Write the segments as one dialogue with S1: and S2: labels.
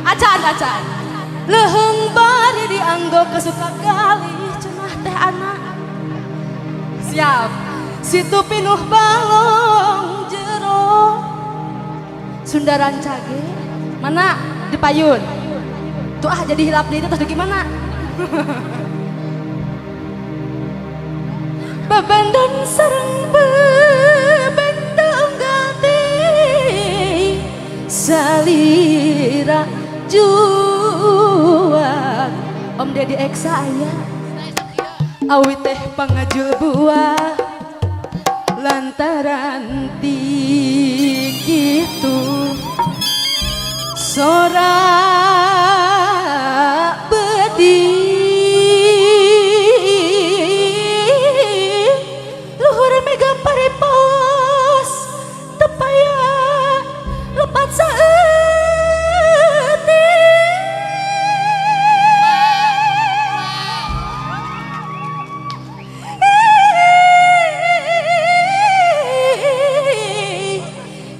S1: Acan acan. Leuheung bari dianggo ke Sukagalih cenah teh anak. Siap. Situ pinuh balong jero. Sunda Rancage. Mana di payun? Tuh ah jadi hilap deui terus gimana? Bebendon sareng bebentong ganti salira juang. Om Deddy Eksa aya awi teh pangajul buah lantaran ti kitu sora bedi luhur mega parepos tepaya lepat saeutik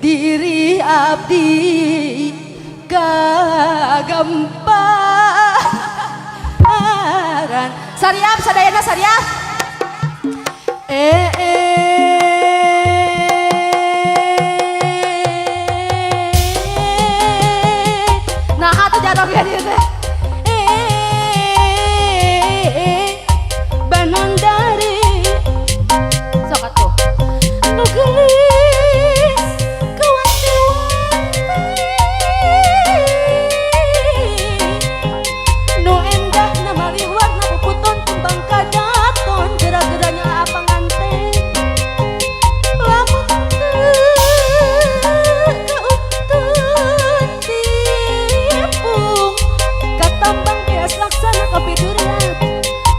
S1: diri abdi kagamparan. Sariap sadayana sariap. Nah atuh jarognya dieu teh. Banandari sok atuh nu geulis kawanti-wanti nu endah malih warna puputon kembang kadaton gera-geranya apa nganten lamun teu kauntun tipung katambang beas laksana kapidurian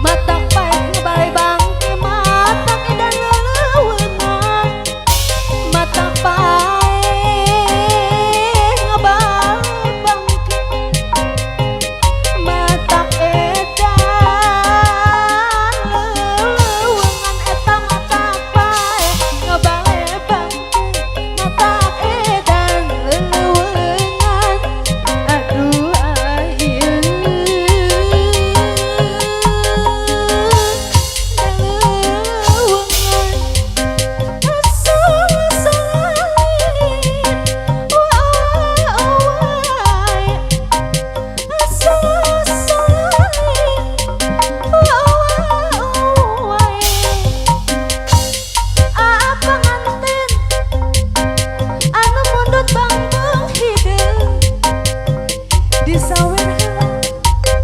S1: matak paeh ngebalai bangke matak edan leleuweungan matak paeh ngebalai bangke matak edan leleuweungan eta matak paeh ngebalai bangke matak edan leleuweungan aduh ayeuna leleuweungan apa nganten anu mundut bangbung hideung disawer heula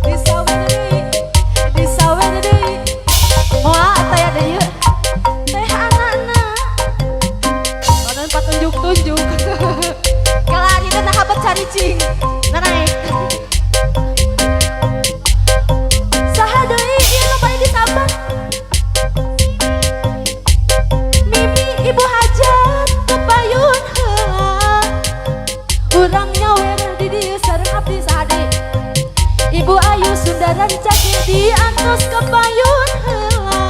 S1: disawer deui disawer deui moal aya deui teh anakna badan patunjuk-tunjuk kalari teh nah habet caricing nah naik saha deui ieu nu bade disambat Mimi ibu hajat kepayun heula urang nyawer di dieu sareng abdi saha deui Ibu Ayu Sunda Rancage diantos kepayun heula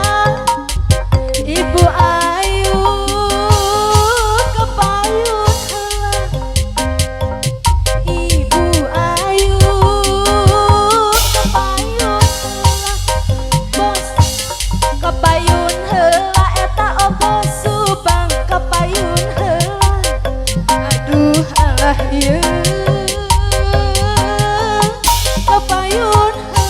S1: Ibu Ayu kepayun heula Ibu Ayu kepayun heula bos kepayun heula eta obos Subang kepayun heula aduh alah ieu kepayun heula.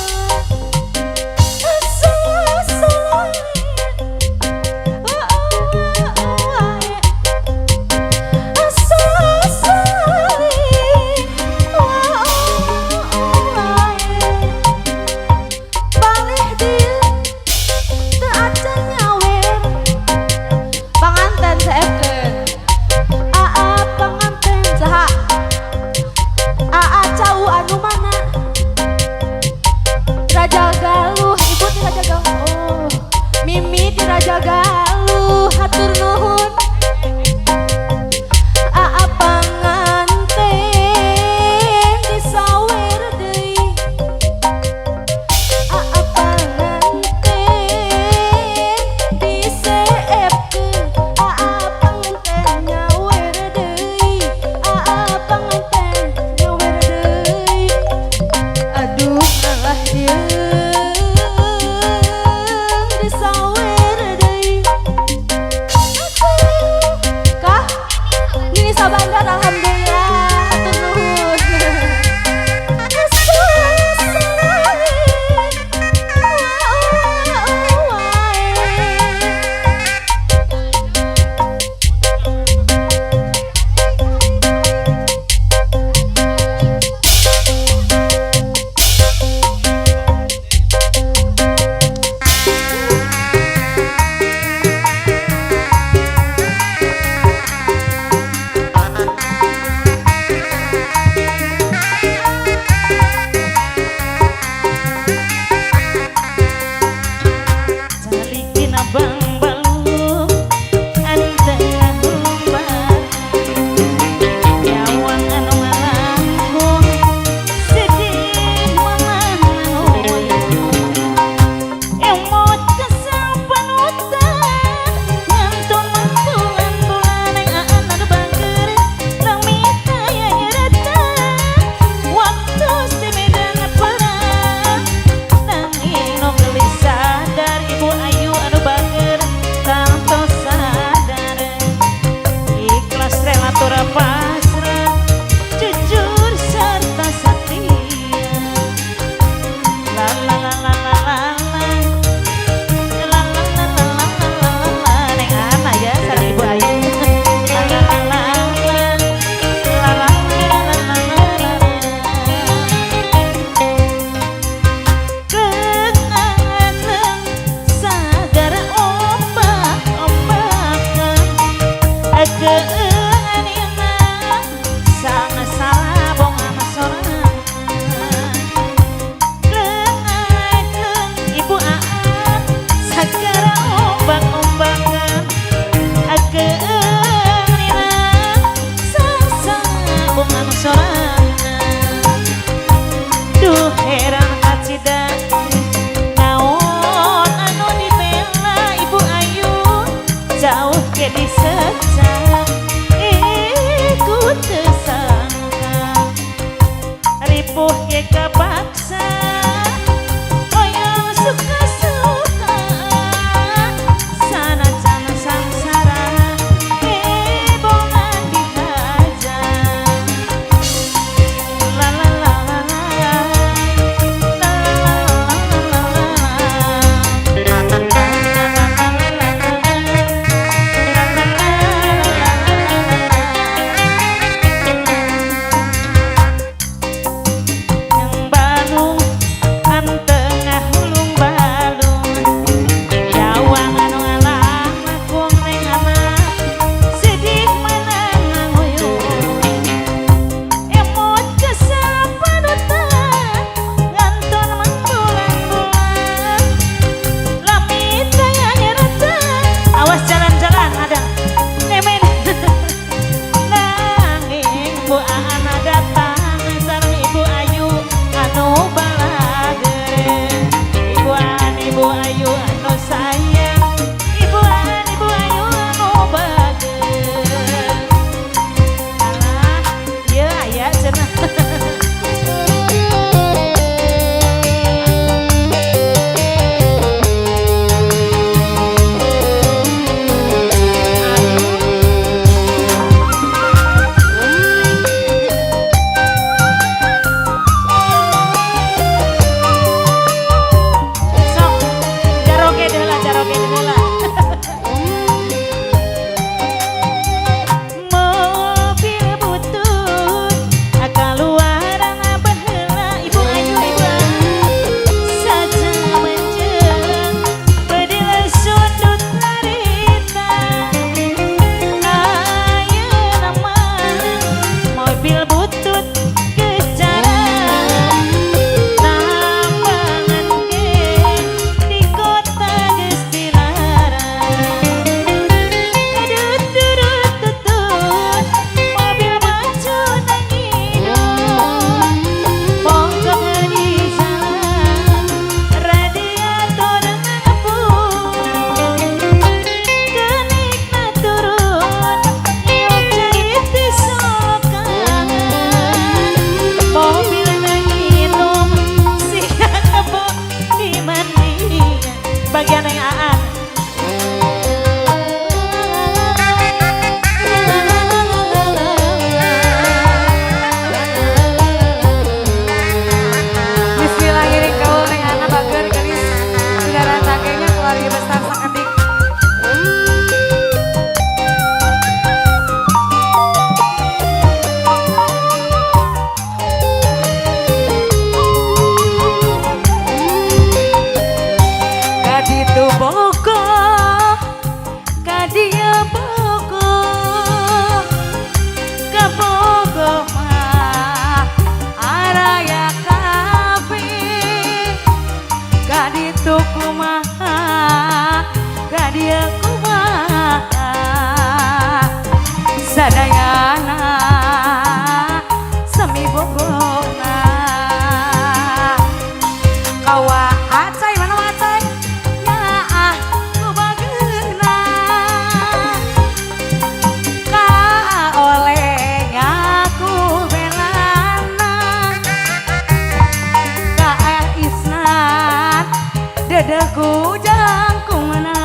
S2: Ku jangkungna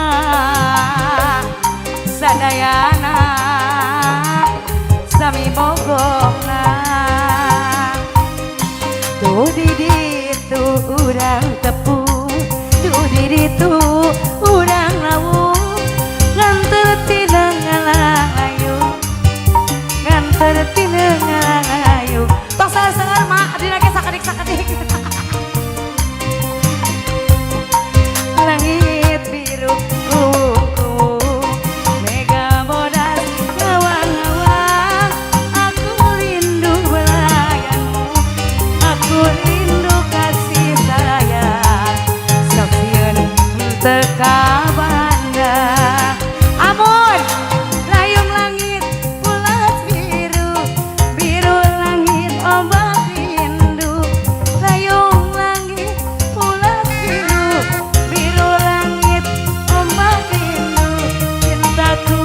S2: sadayana sami bogona. Tuh di ditu urang tepung, tuh di ditu urang lawuh, nganter tina ngalangayu, nganter tina ngalangayu. Tos sangar mak dina ge sakedik-sakedik. Langit biru kuku, mega bodas ngawang-ngawang. Aku rindu belayanmu, aku rindu kasih sayang. Sok sieun teu kabanda. Amun layung langit bulat biru, biru langit ombak rindu. Layung langit bulat biru, biru langit ombak rindu. Cintaku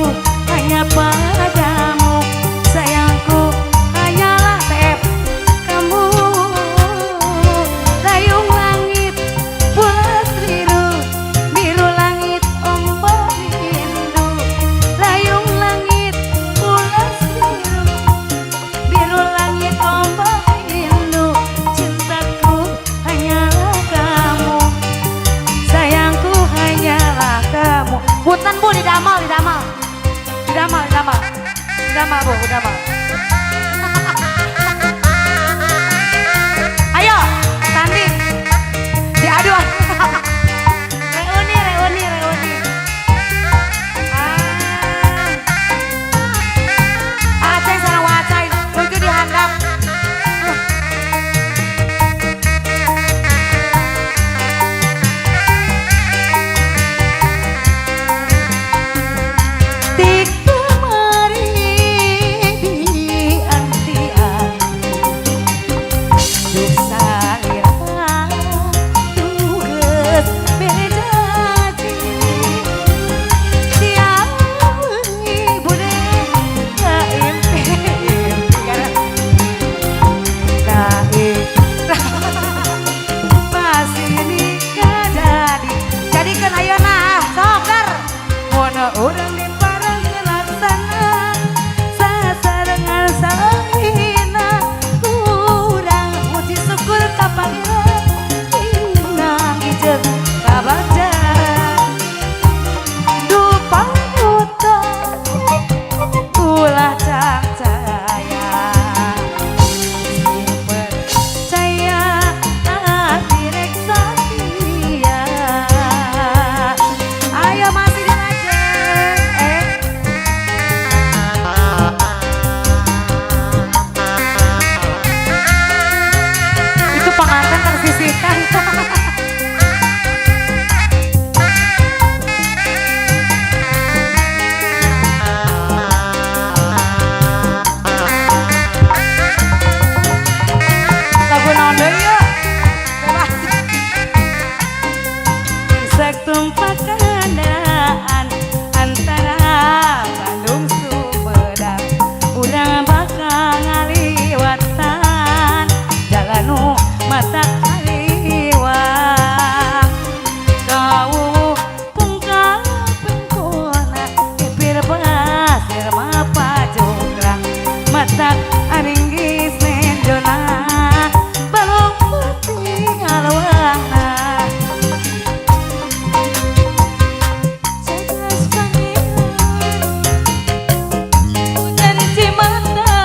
S2: hanya padamu, sayangku hanyalah TF kamu. Layung langit bulat biru, biru langit ombak rindu. Layung langit bulat biru, biru langit ombak rindu. Cintaku hanyalah kamu, sayangku hanyalah kamu. Punten, Bu, didamal, didamal, didamal, didamal, didamal, Bu, didamal. Ayo tanding diadu. Reuni, reuni, reuni. Ah. Aceng sareng wacai lucu dihandap. Tik kemari di anti-anti, duh salira tugas bejati. Tiap wengi bude kaimpi-impi pasti nikah jadi jadikeun ayeuna sok dar mun urang dipareng laksana sasarengan salina. Urang muji syukur ka Pangeran inang jeung kabagja duh panutan ulah cangcaya. Sing percaya ati rek satia. Ayo masih dilajeng eh. Itu pengantin tersisihkan. Lagu naon deui yeuh? Bebas. Insek tumpak kendaraan antara Bandung Sumedang, urang bakal ngaliwatan jalan nu mata kaliwang. Kau pungkal pengkona pipir pasir mapajungkrang mata aringgis nenjona balong putih ngalwangna.
S1: Cadas pangeran hujan cimata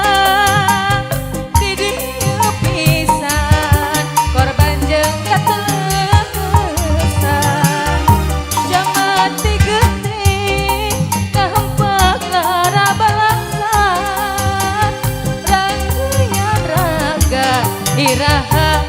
S1: di dieu pisan korban jeung katelesan jamati gede kahempak lara balangsan rangeuyan raga iraha.